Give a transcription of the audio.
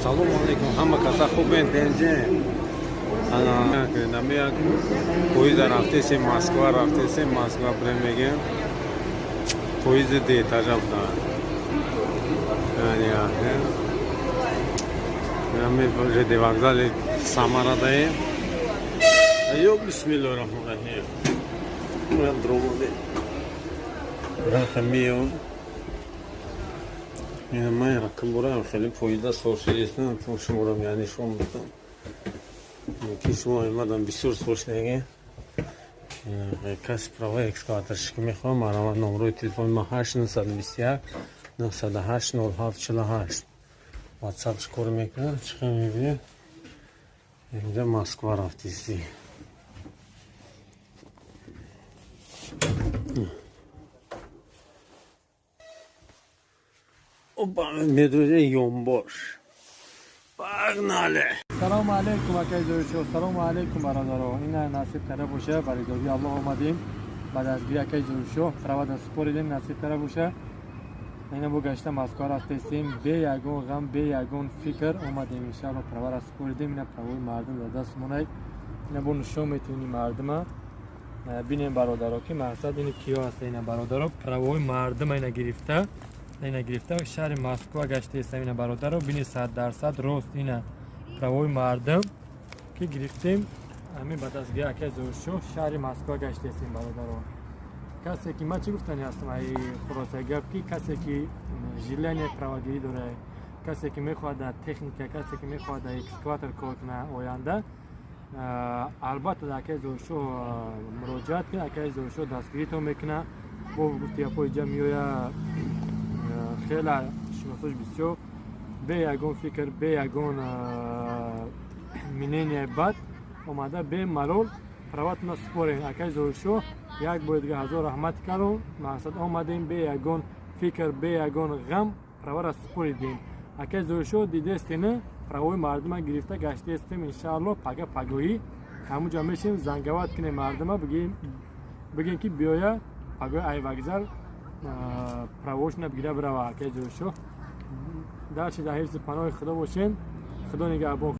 Салому алейкум, ҳама каса хубен, тенҷе? Ана як поезда рафтесем, Москва рафтесем, Москва бирем мегем. Поезди дуэтажа будан. Яъне ЖД вокзали Самарадаем. Ё бисмиллоҳи раҳмони раҳим. Дромаде. Раха миён. Ина ман ракам бурам, хеле поезда сошидистам, шуморам яъне шом будам. Ки шумо омадам бисёр сошидаге. Каси права экскаваторщик мехоҳам, марҳамат, номрои телефони ма 8 921 908 07 48. Ватсап чӣ кор мекунад? Чӣ хел мебинед? Инҷа Москва рафтисти. Опа, медрозе ёнбош. Погнали! Салому алейкум, акай Зоиршо, салому алейкум, бародаро. Ина насиб кара боша, ба ризои Аллоҳ омадем. Ба дастгири акай Зоиршо права да супоридем, насиб кара боша. Ина бо гашта Москва рафтестем, бе ягон ғам, бе ягон фикр омадем, иншаалло правара супоридем. Ина правои мардум дар даст монай. Ина бо нишон метавонӣ мардума. Бинем, бародаро, ки мақсад ини киё ҳаста. Ина, бародаро, правои мардума ина гирифта, ина гирифта шаҳри Москва гаштаестам. Ина, бародаро, бини, 100% рост, ина правои мардум ки гирифтем, ҳамин ба дастгири акай Зоиршоҳ шаҳри Москва гаштаестем. Бародаро, касе ки, ман чӣ гуфтани ҳастам, ай хулосаи гап, ки касе ки желание правагирӣ дорад, касе ки мехоҳад дар техника, касе ки мехоҳад дар экскаватор кор кунад оянда, албатта дар акай Зоиршоҳ муроҷиат кунад, акай Зоиршоҳ дастгиритон мекунад. Бо гуфти гапҳо иҷа меояд, хеле шиносош бисёр, бе ягон фикр, бе ягон мнения бад омада, бемалол праватона супорем. Акай Зоиршоҳ, як бори дига ҳазор раҳмат кардум. Мақсад, омадем, бе ягон фикр, бе ягон ғам правара супоридем. Акай Зоиршоҳ, дидестена, правои мардума гирифта гаштаестем. Иншаалло, пага пагоҳӣ ҳамуҷа мешем, занговать кунем мардума, бигем ки биёя пагоҳи ай вокзал правошона бигира бирава. Акай Зоиршоҳ, дарчи дар ҳифзи паноҳи Худо бошен, Худо нигаҳбон.